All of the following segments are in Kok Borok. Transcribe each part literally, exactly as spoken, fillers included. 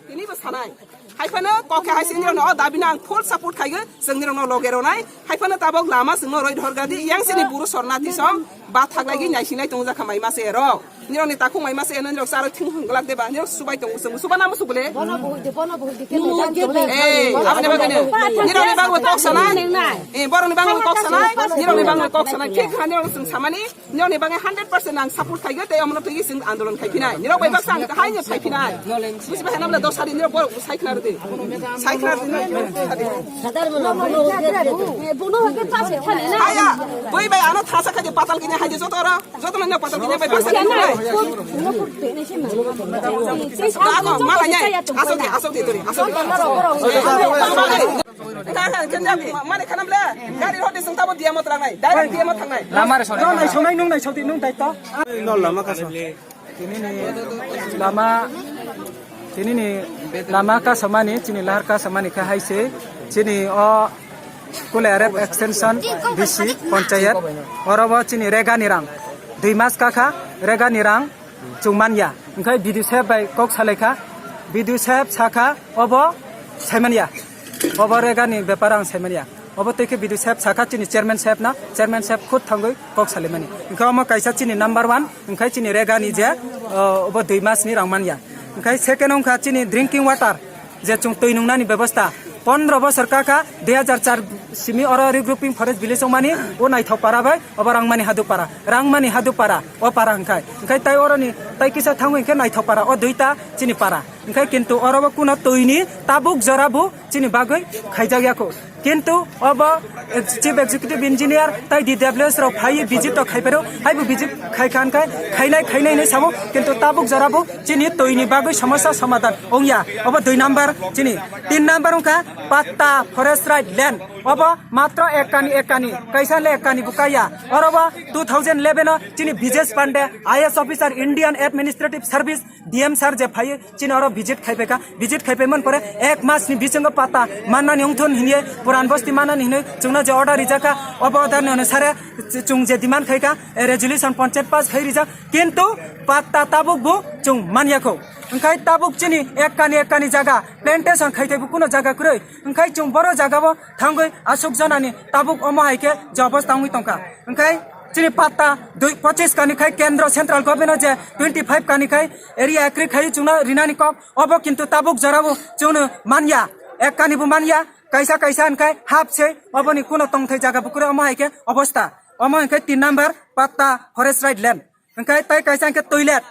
Tini bo sanai. Haiphano kok hai se nirok no o dabi no ang full support khaigo. Chwng nirok no loge ronai. Haiphano tabok lama chwng no roi dhor gadi. Yang sini buru sorna tisom. Ba thaglai gi nai sinai tong jakha mai mase ero. Nirok ni takhuk mai mase eno nirok charo thing hung glak de ba. Nirok subai tong chwng suba na musu bole. Bono bohoi de, bono bohoi de, keno jang tole. Eh, aboni bagwi no. Nirok ni bagwi kok sanai. Eh, borok ni bagwi kok sanai. Nirok ni bagwi kok sanai. Khe kha nirok chwng samani. Nirok ni bagwi hundred percent ang support khaigo, tei omono twi chwng andolon khai phinai. Nirok bai baksa ang kahai ni phai phinai. Busi bai hanam le dos hari nirok borok sai khna rwdi. Sai khna rwdi. Aya, bui bai ano thasa khai patal kini hai joto ro. Joto no patal kini bai baksa ni nai. Dago, malai nai. Asok di, asok di, tori, asok di. Mane khanam le, gari hodi sung tabo diamo trangnai, direct diamo thangnai. Lama re sonai. Nung nai sonai, nung nai soti, nung daito. No lama kaso. Tini ni lama, tini ni lama kasamani, chini lahar kasamani kha hai se, chini o Kulairep extension B C panchayat, oro bo chini rega ni rang, dui mas kakha rega ni rang, chwng manya. Hwnkhe B D O saheb bai kok salaikha, B D O saheb sakha, obo saimanya, obo rega ni bepar ang saimanya. Obo tei khe B D O saheb sakha chini chairman saheb no, chairman saheb khud thangwi kok salaimani. Hwnkhe omo kaisa chini number one, hwnkhe chini rega ni je, o, obo dui mas ni rang manya. Hwnkhe second wngkha chini drinking water, je chwng twi nungnani bebosta. Pondro bosor kaka, dui hajar char simi oro regrouping forest village wngmani, o naithok para bai, obo Rangmani Hadupara, Rangmani Hadupara, o para hwnkhe. Hwnkhe tai oroni, tai kisa thangwi hwnkhe naithok para, o duita chini para. Hwnkhe kintu oro bo kuno twini tabuk jora bo chini bagwi khaijak yako. Kintu obo ex-, Chief Executive Engineer tai D W S rok phaiwi visit rok khai phero, haibo visit khai khan khai, khainai, khainai hinwi samo, kintu tabuk jora bo chini twini bagwi somosya somadhan wngya. Obo dui number chini. Tin number wngkha Patta Forest Right Land. Obo matro ekani, ekani, kaisa le ekani bo kaya. Oro bo two thousand eleven o chini Bijesh Pandey, I A S officer, Indian Administrative Service, D M sir je phaiwi chini oro visit khai phaikha. Visit khai phaimani pore ek mas ni bisingo patta mannani wngthun hinwi, puran bosti mannani hinwi chwngno je order rijak kha, obo order ni onusare chwng je demand khai kha, resolution panchayat pass khai rijak, kintu patta tabuk bo chwng manya kho. Hwnkhe tabuk chini ekani ekani jaga plantation khai thai bo kuno jaga kwrwi, hwnkhe chwng boro jaga bo thangwi aswk jonani tabuk omo hai khe je obostha wngwi tongkha. Hwnkhe chini patta dui, pochis kani khai kendro central government o je twenty five kani khai area ekri khai chwngno rinani kok, obo kintu tabuk jorao chwngno manya, ek kani bo manya, kaisa kaisa hwnkhe hap se, oboni kuno tongthai jaga bo kwrwi, omo hai khe obostha, omo hwnkhe tin number patta forest right land. Hwnkhe tai kaisa hwnkhe toilet,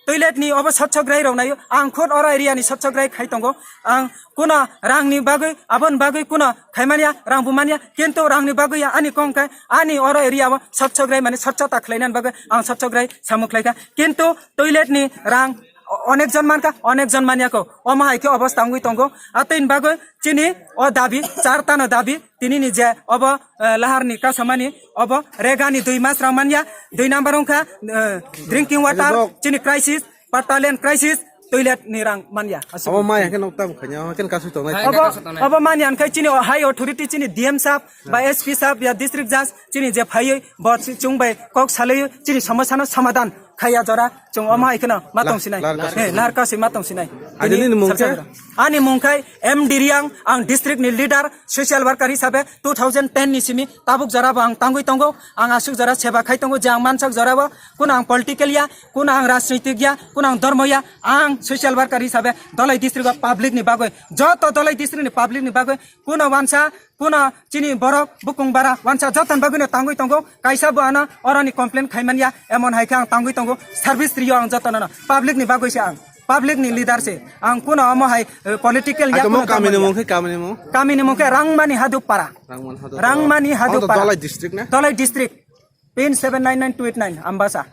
toilet ni obo Swachha Grai rok naio. Ang khud oro area ni Swachha Grai khai tongo. Ang kuno rang ni bagwi, aboni bagwi kuno khaimania, rang bo mania, kintu rang ni bagwi ani kong khe ani oro area o Swachha Grai mane swachhota khlainani bagwi ang Swachha Grai samung khlaikha. Kintu toilet ni rang o-, onek jon mankha, onek jon manya kho. Omo hai khe obostha wngwi tongo. Atwini bagwi chini o dabi, char tano dabi, tini ni je obo, eh, lahar ni kasamani, obo rega ni dui mas rang manya, dui number wngkha, eh, drinking water, chini crisis, patta land crisis, toilet ni rang manya. Aswk. Obo maya khe nok tam khanya, obo khe kasu tongnai. Obo, obo manya hwnkhe chini o high authority, chini D M sahab, ba S P sahab, ya district judge, chini je phaiwi, bo chwng bai kok salaiwi, chini somosya no somadhan khaiya jora, chwng omo hai kheno ma tong sinai. Lar, lar. Eh, lar kasi ma tong sinai. Ani ni mung khe? Ani mung khai M D Riang, ang district ni leader, social worker hisabe two thousand ten ni simi tabuk jora bo ang tangwi tongo, ang aswk jora seba khai tongo, je ang mansak jora bo, kuno ang political ya, kuno ang rajnitik ya, kuno ang dharma ya, ang social worker hisabe Dhalai district o public ni bagwi, joto Dhalai district ni public ni bagwi, kuno wansa, kuno chini borok bukung bara wansa jotoni bagwino tangwi tongo, kaisa bo ano oroni complain khaimanya, emon hai khe ang tangwi tongo, service rio ang jotono no, public ni bagwi se ang, public ni leader se ang, kuno omo hai, eh, political ya, kuno kamini mung khe, kamini mung? Kamini mung khe Rangmani Hadu para. Rangmani Hadu para. Rangmani Hadu para. Dhalai district na? Dhalai district. Pin seven nine nine two eight nine, Ambasa.